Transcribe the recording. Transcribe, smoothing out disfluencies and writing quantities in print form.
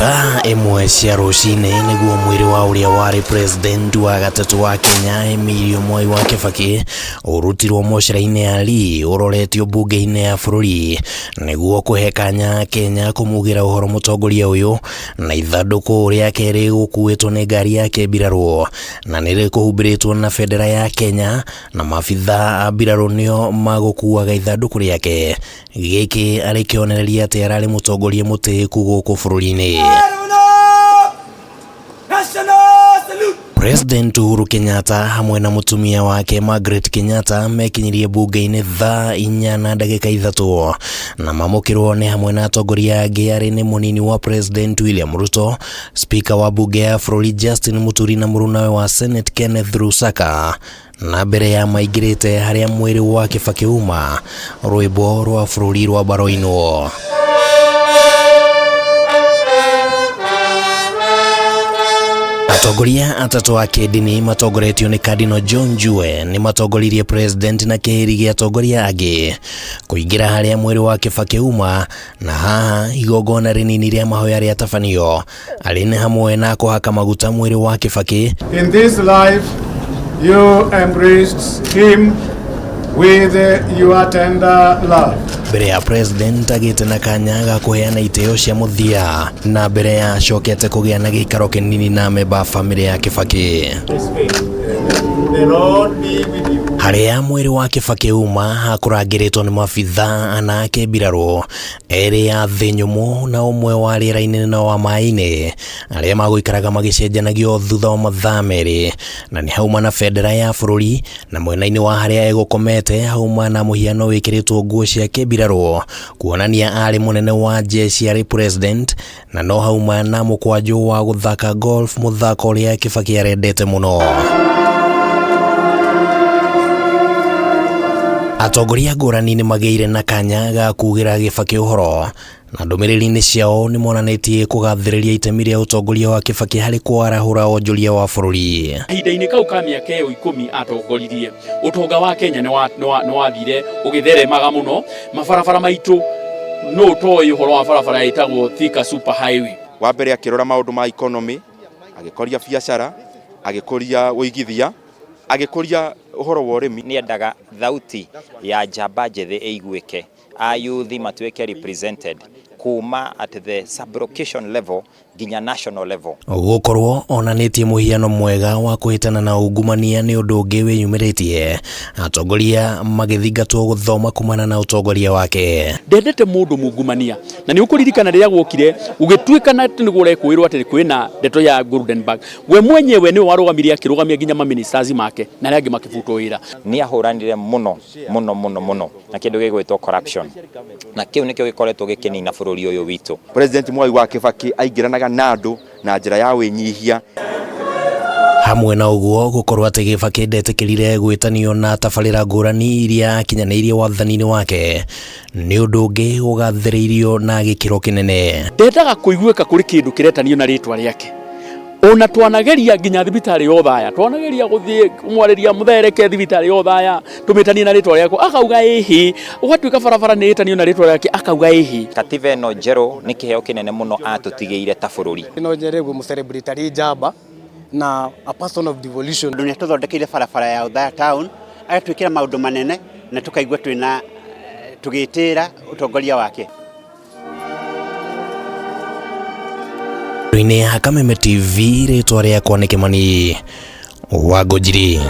Thaa ĩmwe cia rũcinĩ nĩguo mwĩrĩ wa ũrĩa warĩ president wa gatatũ wa Kenya Emilio Mwai wa Kibaki ũrutirwo mocarĩ-inĩ ya Lee ũroretio mbunge-inĩ ya bũrũri nĩguo kũhe kanya Kenya kũmugĩra ũhoro mũtongoria ũyũ na ithandũkũ rĩake rĩgũkuĩtwo nĩ ngari yake mbirarũ na nĩ rĩkũhumbĩrĩtwo na bendera ya Kenya na maabitha a mbirarũ nĩo magũkuaga ithandũkũ rĩake. Gĩkĩ arĩ kĩonereria atĩ ararĩ mũtongoria mũtĩĩku gũkũ bũrũri-inĩ. President Uhuru Kenyatta hamwe na mũtumia wake Margaret Kenyatta mekinyirie mbunge-inĩ thaa 4:03 na mamũkĩrwo nĩ hamwe na atongoria angĩ arĩ nĩ mũnini wa President William Ruto, Speaker wa mbunge ya bũrũri Justin Muturi na mũrunawe wa Senate Kenneth Lusaka. Na mbere ya maingĩrĩte harĩa mwĩrĩ wa Kibaki uma, rwĩmbo rwa bũrũri rwamba rwainwo. Atongoria atatũ a kĩndini matongoretio nĩ Cardinal John Njue nĩ matongoririe president na kĩhĩri gĩa atongoria angĩ kũingĩra harĩa mwĩrĩ wa Kibaki uma, na haha igongona rĩnini rĩa mahoya rĩatabanio arĩ nĩ hamwe na kũhaka maguta mwĩrĩ wa Kibaki. In this life, you embraced him with your tender love. Mbere ya president agĩte na kanya ga kũheana itĩo cia mũthia na mbere ya acokete kũgĩa na gĩikaro kĩnini na memba a bamĩrĩ ya Kibaki. The Lord be with you. Harĩa mwĩrĩ wa Kibaki uma hakũrangĩrĩtwo nĩ mabitha ana a kĩmbirarũ, erĩ a thĩ nyũmũ na ũmwe wa rĩera-inĩ na wa maĩ-inĩ, arĩa magũikaraga magĩcenjanagio thutha wa mathaa merĩ, na nĩ hauma na bendera ya bũrũri, na mwena-inĩ wa harĩa egũkomete hauma na mũhiano wĩkĩrĩtwo nguo cia kĩmbirarũ kuonania arĩ mũnene wa jeshi arĩ president, na no hauma na mũkwanjũ wa gũthaka golf, mũthako ũrĩa Kibaki arendete mũno. Atongoria ngũrani nĩ magĩire na kanya ga kugĩra Kibaki ũhoro, na ndũmĩrĩri-inĩ ciao nĩ monanĩtie kũgathĩrĩria itemi rĩa ũtongoria wa Kibaki harĩ kwarahũra wonjoria wa bũrũri. Kahinda-inĩ kau ka mĩaka ĩyo 10 atongoririe, ũtonga wa Kenya nĩ wathire ũgĩtheremaga mũno. Mabarabara maitũ, no ũtoĩ ũhoro wa barabara ĩtagwo Thika Super Highway. Wa mbere akĩrora maũndũ ma economy, agĩkũria biacara, agĩkũria ũigithia, agĩkũria ũhoro wa ũrĩmi. Nĩendaga thauti ya njamba njĩthĩ ĩiguĩke, ayuthi matuĩke represented kuma at the sub-location level nginya national level. Gũkorwo onanĩtie mũhiano mwega wa kũhĩtana na ungumania nĩ ũndũ ũngĩ wĩyumĩrĩtie, atongoria magĩthingatwo gũthoma kumana na ũtongoria wake. Ndendete mũndũ mungumania, na nĩ ũkũririkana rĩrĩa gwokire gũgĩtuĩka na nĩguo ũrekũĩrwo atĩ kwĩna ndeto ya Goldenberg, we mwenyewe nĩwe warũgamirie akĩrũgamia nginya ma-ministers make na arĩa angĩ makĩbutwo wĩra. Nĩ ahũranire mũno mũno mũno mũno na kĩndũ gĩgwĩtwo corruption, na kĩu nĩkĩo gĩkoretwo gĩkĩnina bũrũri ũyũ witũ. President Mwai wa Kibaki aingĩranaga na andũ na njĩra ya wĩnyihia. Hamwe na ũguo gũkorwo atĩ Kibaki ndetĩkĩrire gwĩtanio na tabarĩra ngũrani iria akinyanĩirie wathani-inĩ wake nĩ ũndũ ũngĩ ũgathĩrĩirio na gĩkĩro kĩnene. Ndendaga kũiguĩka kũrĩ kĩndũ kĩretanio na rĩtwa rĩake. Ona twanageria nginya thibitarĩ ya Othaya, twanageria gũthiĩ kũmwarĩria mũthereke thibitarĩ ya Othaya, tũmĩtanie na rĩtwa rĩake, akauga ĩhĩ. Ũgatuĩka barabara nĩ ĩtanio na rĩtwa rĩake, akauga ĩhĩ. Katiba ĩno njerũ nĩ kĩheo kĩnene mũno atũtigĩire ta bũrũri. No nyende gũmũ celebrate arĩ njamba na a person of devolution. Tondũ nĩ atũthondekeire barabara ya Othaya town, agatwĩkĩra maũndũ manene na tũkaigua twĩna tũgĩtĩĩra ũtongoria wake. Inĩ ya Kameme TV, rĩtwa rĩakwa nĩ Kĩmani wa Ngũnjiri.